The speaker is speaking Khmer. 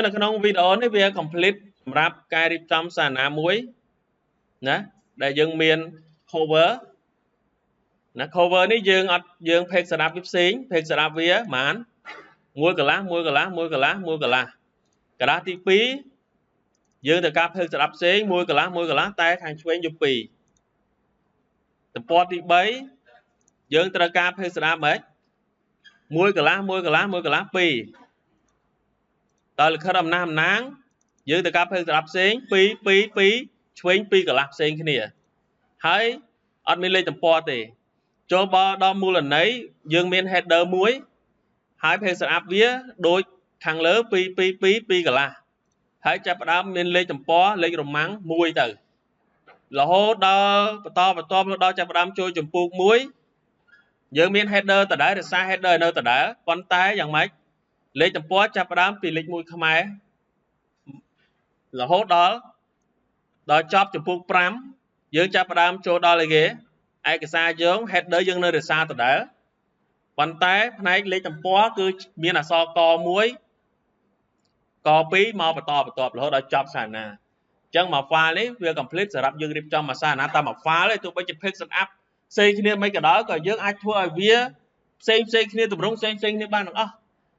នៅក្នុងវីដេអូនេះវា complete សម្រាប់ការរៀបចំសារណាមួយណាដែលយើងមាន cover ណា cover នេះយើងអត់យើង page setup វាផ្សេង page setup វាប្រហែល1កន្លះ1កន្លះ1កន្លះ1កន្លះកន្លះទី2យើងត្រូវការ page setup ផ្សេង1កន្លះ1កន្លះតែខាងឆ្វេងយក2ទំព័រទី3យើងត្រូវការ page setup ម៉េច1កន្លះ1កន្លះ1កន្លះ2ដល់លិខិតអំណះអំណាងយើងត្រូវការ page setup ផ្សេង2 2 2ឆ្វេង2កន្លះផ្សេងគ្នាហើយអត់មានលេខទំព័រទេចូលបដល់មូលន័យយើងមាន header មួយហើយ page setup វាដូចខាងលើ2 2 2 2កន្លះហើយចាប់ផ្ដើមមានលេខទំព័រលេខរ៉ម៉ាំង1ទៅរហូតដល់បន្តបន្តដល់ចាប់ផ្ដើមចូលចម្ពោះ1យើងមាន header ដដែលរក្សា header នៅដដែលប៉ុន្តែយ៉ាងម៉េចលេខទំព័រចាប់ផ្ដើមពីលេខ1ខ្មែររហូតដល់ដល់ចប់ចម្ពោះ5យើងចាប់ផ្ដើមចូលដល់អីគេឯកសារយើង header យើងនៅរក្សាដដែលប៉ុន្តែផ្នែកលេខទំព័រគឺមានអក្សរក1ក2មកបន្តបន្ទាប់រហូតដល់ចប់សារណាអញ្ចឹងមួយ file នេះវា complete សម្រាប់យើងរៀបចំមួយសារណាតាមមួយ file ទេទោះបីជា page setup ផ្សេងគ្នាមិនក៏ដោយក៏យើងអាចធ្វើឲ្យវាផ្សេងផ្សេងគ្នាទម្រង់ផ្សេងផ្សេងគ្នាបានទាំងអស់។